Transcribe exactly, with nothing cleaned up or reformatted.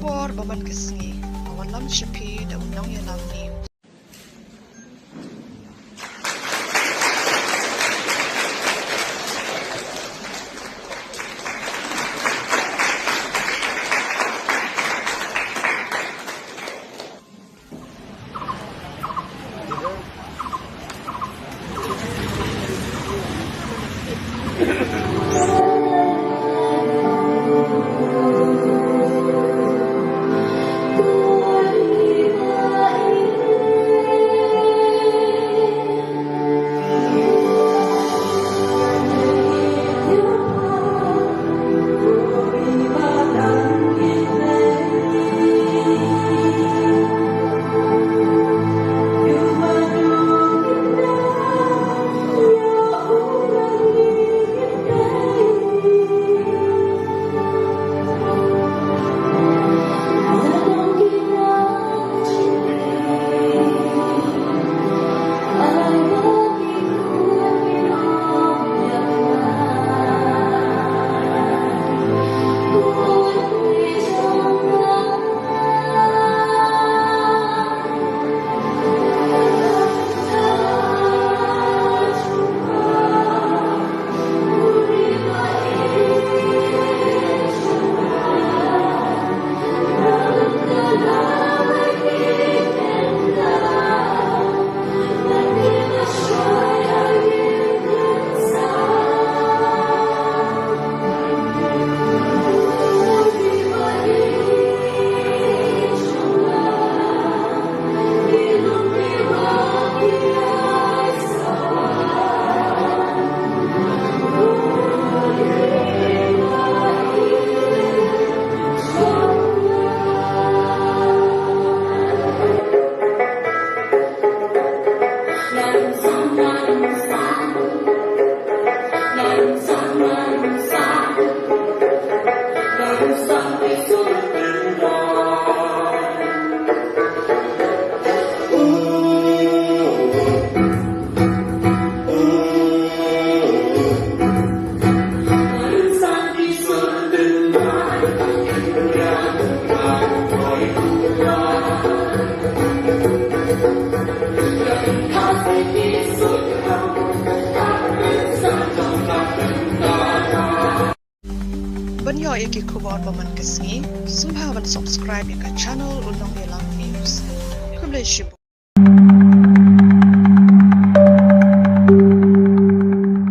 Por ba man ka sngi, ka wanlam sha phi da u Nongïalam News. Ban ïoh ïa ki khubor ba man ka sngi, sngewbha ban subscribe ïa ka channel U Nongïalam News. Khublei shibun.